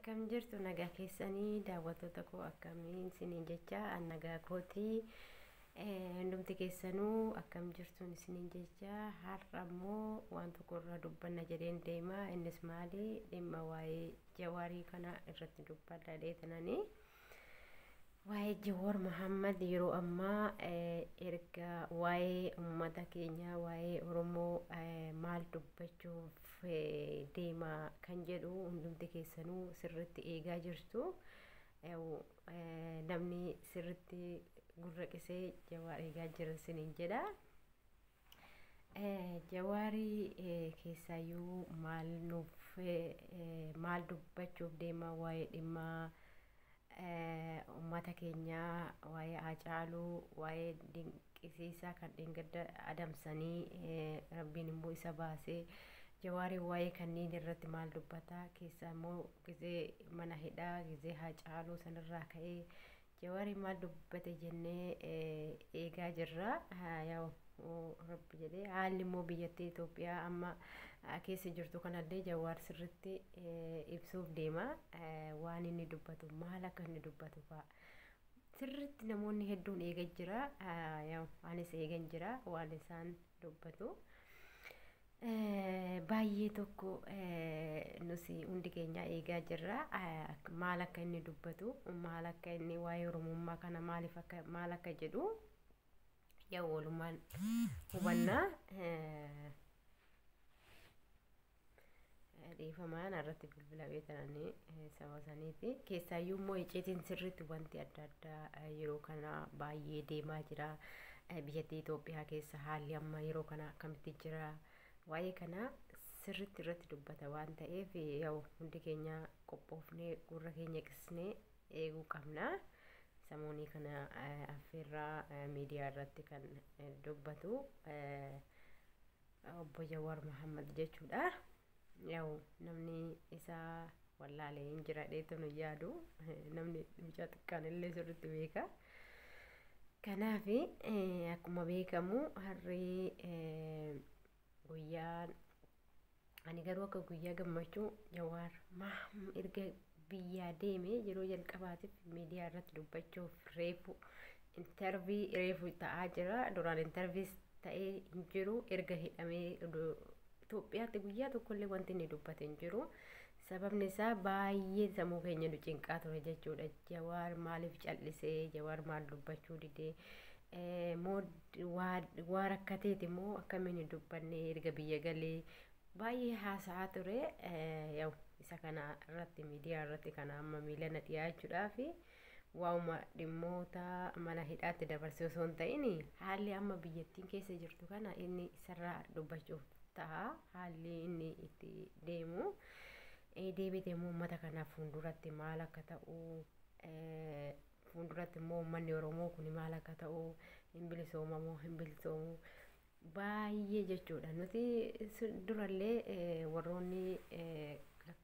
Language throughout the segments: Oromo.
Akkam jirtu nagaa keessanii daawwattoota koo akkamiin isiniin jecha an nagaa kootii hundumti keessanuu akkam jirtuun isiniin jecha har'a immoo waan tokko irraa dubbanna jedheen deema. Innis maali? Dhimma waa'ee Jawaarii kana irratti dubbadha dheetananii. Waa'ee Jawaar Mohammad yeroo ammaa erga waa'ee uummata keenyaa waa'ee Oromoo maal dubbachuuf deema kan jedhu hundumti keessanuu sirriitti eegaa jirtu. Namni sirriitti gurra qisee Jawaar eegaa jira isiniin jedha. Jawaarii keessaayyuu maal nuuf maal dubbachuuf deema waa'ee dhimma uummata keenyaa waa'ee Haacaaluu waa'ee dinqisiisaa kan dheengadda adamsanii rabbiin immoo isa baasee Jawaarii waa'ee kanneen irratti maal dubbata keessaa immoo gizee mana hidhaa gizee Haacaaluu sanirraa ka'ee Jawaarii maal dubbate jennee eegaa jirra. Yaa rabbi jedhee haalli immoo biyyattii Itoophiyaa amma keessa jirtu kanallee Jawaar sirriitti ibsuuf deema. Waan inni dubbatu maal akka inni dubbatu fa'a. Sirriitti namoonni hedduun eegaa jira. Anis eegan jira waan isaan dubbatu. Baay'ee tokko nusi hundi keenya eegaa jirra. Maal akka inni dubbatu maal akka inni waa'ee Oromummaa kana maaliif akka maal akka jedhu yaa walumaan hubannaa. Dhiifamaan irratti bilbila beekananii saba saniiti. Keessaayyuu immoo icciitiin sirriitti wanti adda addaa yeroo kana baay'ee deemaa jira. Biyyattii Itoophiyaa keessa haalli amma yeroo kana akkamitti jira. Waa'ee kana sirriitti irratti dubbata waan ta'eef yaa'u hundi keenya qophoofnee gurra keenya qisnee eeguu qabna. Samoonii kana affeerraa miidiyaa irratti kan dubbatu obbo Jawaar Mohammad jechuudha. Yaa'u namni isaa wallaalee hin jira dheetu nu yaadu namni mucaa xiqqaan illee sirriitti beeka. Kanaaf akkuma beekamu harri guyyaan ani garuu akka guyyaa gammachuu Jawaar erga biyyaa deeme yeroo jalqabaatiif miidiyaa irratti dubbachuuf reefu intarvii reefu ta'aa jira. Duraan intarviis ta'ee hin jiru erga hidhamee Itoophiyaatti guyyaa tokkollee wanti inni dubbate hin jiru. Sababni isaa baay'ee sammuu keenya nu cinqaa ture jechuudha. Jawaar maaliif callisee? Jawaar maal dubbachuu didee? Moo waa rakkateeti moo akkamiin hin dubbanne erga biyya galee baay'ee haasa'aa ture. Yaa'u isa kana irratti miidiyaa irratti kana amma miilana dhiyaachuudhaaf waa'uma dhimmoota mana hidhaatti dabarsee osoo hin ta'in haalli amma biyyattiin keessa jirtu kana inni isarraa dubbachuuf ta'a haalli inni itti deemu. Deebite immoo uummata kanaaf fuulduratti maal akka ta'u fuulduratti immoo uummanni Oromoo kun maal akka ta'u hin bilisoomamoo hin bilisoomu baay'ee jechuudha. Nuti durallee warroonni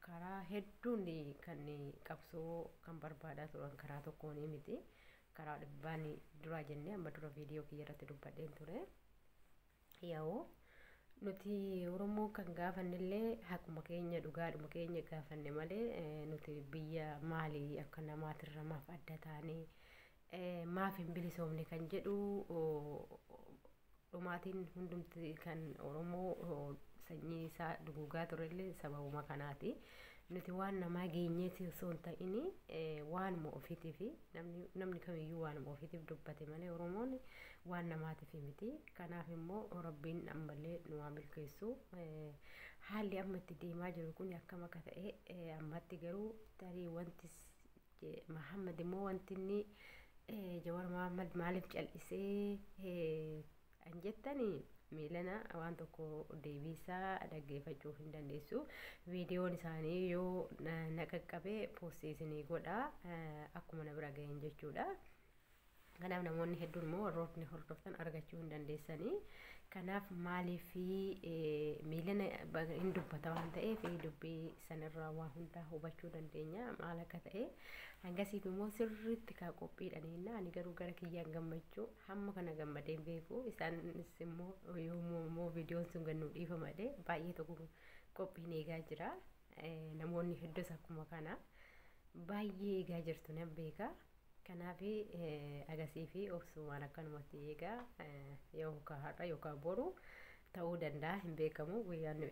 karaa hedduun kan qabsoo kan barbaadaa turan karaa tokkoon miti. Karaa dhibbaan duraa jennee amma dura viidiyoo kiyya irratti dubbadheen ture. Yaa'u nuti Oromoo kan gaafannellee haquma keenya dhugaadhuma keenya gaafanne malee nuti biyya maalii akka namaatirra maaf adda taanee maaf hin bilisoomne kan jedhu dhumaatiin hundumti kan Oromoo sanyii isaa duguugaa turellee sababuma kanaati. Nuti waan namaa geenyeeti osoo hin ta'in waanuma ofiitiif namni kamiyyuu waanuma ofiitiif dubbate malee Oromoon waan namaatiif miti. Kanaaf immoo Rabbiin ammallee nu haa milkeessu. Haalli amma itti deemaa jiru kun akkam akka ta'e ammatti garuu tarii wanti Mahammad immoo wanti inni Jawaar Mahammad maaliif callisee an jettanii miilana waan tokko deebiisaa dhaggeeffachuu hin dandeessu. Viidiyoon isaanii yoo na qaqqabe poostii isinii godha akkuma na bira ga'een jechuudha. Kanaaf namoonni hedduun immoo warrootni hordoftan argachuu hin dandeessanii. Kanaaf maaliif miilana hin dubbata waan ta'eef dubbii sanirraa waa hundaa hubachuu dandeenya maal akka ta'e. Hangasiif immoo sirriitti kaa qophiidhaan ani garuu gara kiyyaan gammachuu hamma kana gammadeen beeku. Isaanis immoo yommuu immoo viidiyoon sun gannuu dhiifama baay'ee tokko qophiin eegaa jira. Namoonni hedduus akkuma kana. baay'ee eegaa jirtu nan beeka. Kanaaf agasii fi obsumaan akkanumatti eegaa, yookaan har'a yookaan boru ta'uu danda'a, hin beekamu. Guyyaan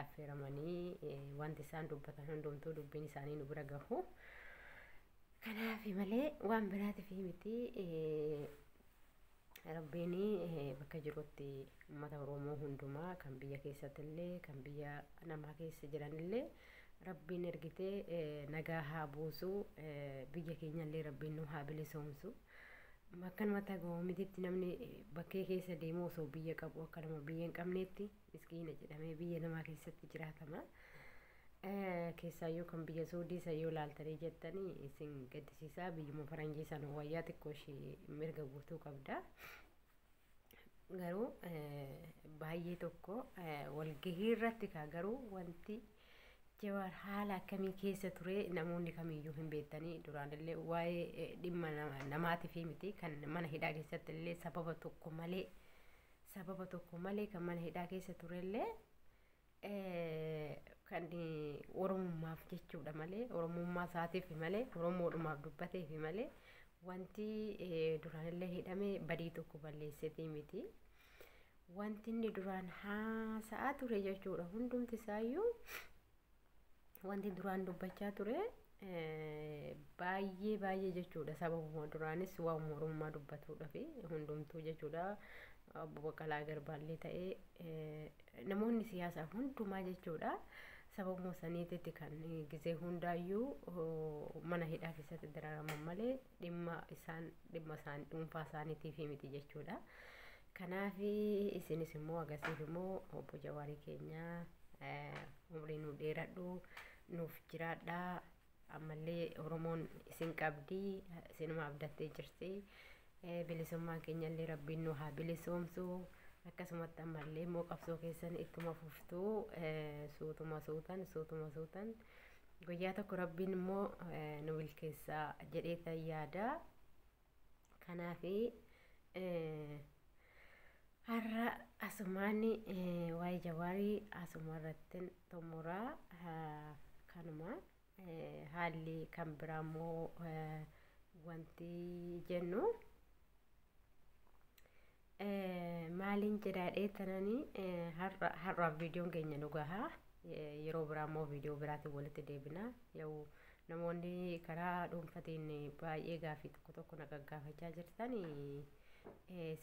affeeramanii wanti isaan dubbatan hundumtuu dubbiin isaanii nu bira gahu. Kanaaf malee waan biraatiif miti. Rabbiin bakka jirutti uummata Oromoo hundumaa, kan biyya keessatti illee kan biyya namaa keessa jiran illee, Rabbiin ergitee nagaa haa buusu. Biyya keenya illee Rabbiin nu haa bilisoomsu. Akkanumatti haga namni bakkee keessa deemu osoo biyya qabu akka nama biyya hin qabneetti miskiina jedhamee biyya namaa keessatti jiraatama. Keessaayyuu kan biyya Suudii san yoo laaltanii jettanii isin gaddisiisaa. Biyyuma faranjii sana wayyaa xiqqoo ishee mirga guutuu qabda. Garuu baay'ee tokko walgahii irratti kaa garuu wanti Jawaar haala akkamii keessa ture namoonni kamiyyuu hin beektanii. Duraanillee waa'ee dhimma namaatiif miti, kan mana hidhaa keessatti illee sababa tokko malee kan mana hidhaa keessa turellee kan Oromummaaf jechuudha malee, Oromummaa isaatiif malee, Oromoodhumaaf dubbateef malee, wanti duraanillee hidhame badii tokko balleesseetii miti. Wanti inni duraan haasa'aa ture jechuudha, hundumti isaayyuu wanti duraan dubbachaa ture baay'ee baay'ee jechuudha. Sababuma duraanis waan Oromummaa dubbatuudhaaf hundumtuu jechuudha. Obbo Baqqalaa Garbaallee ta'ee namoonni siyaasaa hundumaa jechuudha. Sababuma saniititti kan gizee hundaayyuu mana hidhaa keessatti dararaman malee dhimma isaan dhuunfaa isaaniitiif miti jechuudha. Kanaaf isinis immoo agarsiif immoo obbo Jawaarii keenya umrii nu dheeradhu, nuuf jiraadhaa. Ammallee Oromoon isin qabdi, isinuma abdattee jirti. Bilisummaa keenyallee Rabbiin nu haa bilisoomsu. Akkasumatti ammallee immoo qabsoo keessan ittuma fuftuu, suutuma suutan suutuma suutan guyyaa tokko Rabbiin immoo nu milkeessaa jedhee yaada. Kanaafi har'a asumaan waa'ee Jawaarii asuma irratti xumuraa. Kanuma haalli kan biraa immoo wanti jennu maaliin jedhaadhee tananii, har'aaf viidiyoon keenya nu gahaa. Yeroo biraa immoo viidiyoo biraatiin walitti deebina. Yoo namoonni karaa dhuunfatiin baay'ee gaafii tokko tokko na gaggaafachaa jirtan,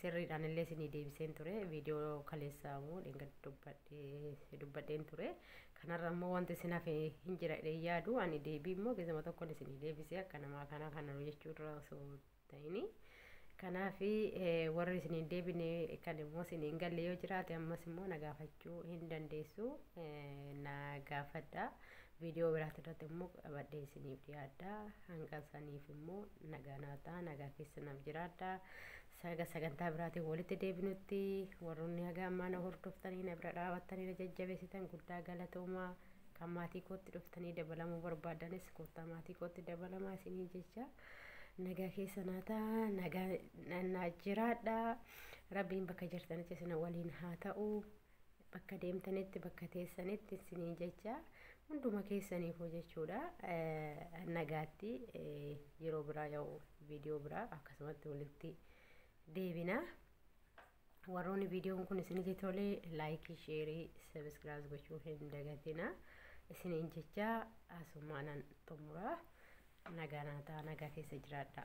sirriidhaan illee isinii deebiseen ture. Viidiyoo kaleessaa immoo dubbadheen ture. Kanarra immoo wanti isin hafe hin jira yaadu. Ani deebii immoo keessuma tokkoon isinii deebisee akka namaa kana kana jechuurra osoo ta'ini. Kanaaf warri isin deebine kan immoo isin hin galle yoo jiraate, ammas immoo na gaafachuu hin dandeessu, na gaafadha. Viidiyoo biraati irratti immoo qabadhee isiniif dhiyaadha. Hanga saniif immoo nagaa naa ta'a, nagaa keessa naaf jiraadha. Sagantaa biraatiin walitti deebinutti, warroonni haga ammaa na hordoftanii, na bira dhaabattanii, na jajjabeessitan guddaa galatoomaa. Kan maatii kootti dhuftanii dabalamuu barbaadanis koottaa maatii kootti dabalamaa isinii jecha. Nagaa keessa naa ta'a, nagaa naa jiraadha. Rabbiin bakka jirtanitti isin waliin haa ta'u, bakka deemtanitti, bakka teessanitti isinii jecha. Hunduma keessaniifuu jechuudha. Nagaatti, yeroo biraa yoo viidiyoo biraa akkasumatti walitti deebina. Warroonni viidiyoon kun isinitti tole like, share, subscribe gochuu hin dagatina isiniin jecha. Asumaanan xumuraa. Nagaa naa ta'a, nagaa keessa jiraadha.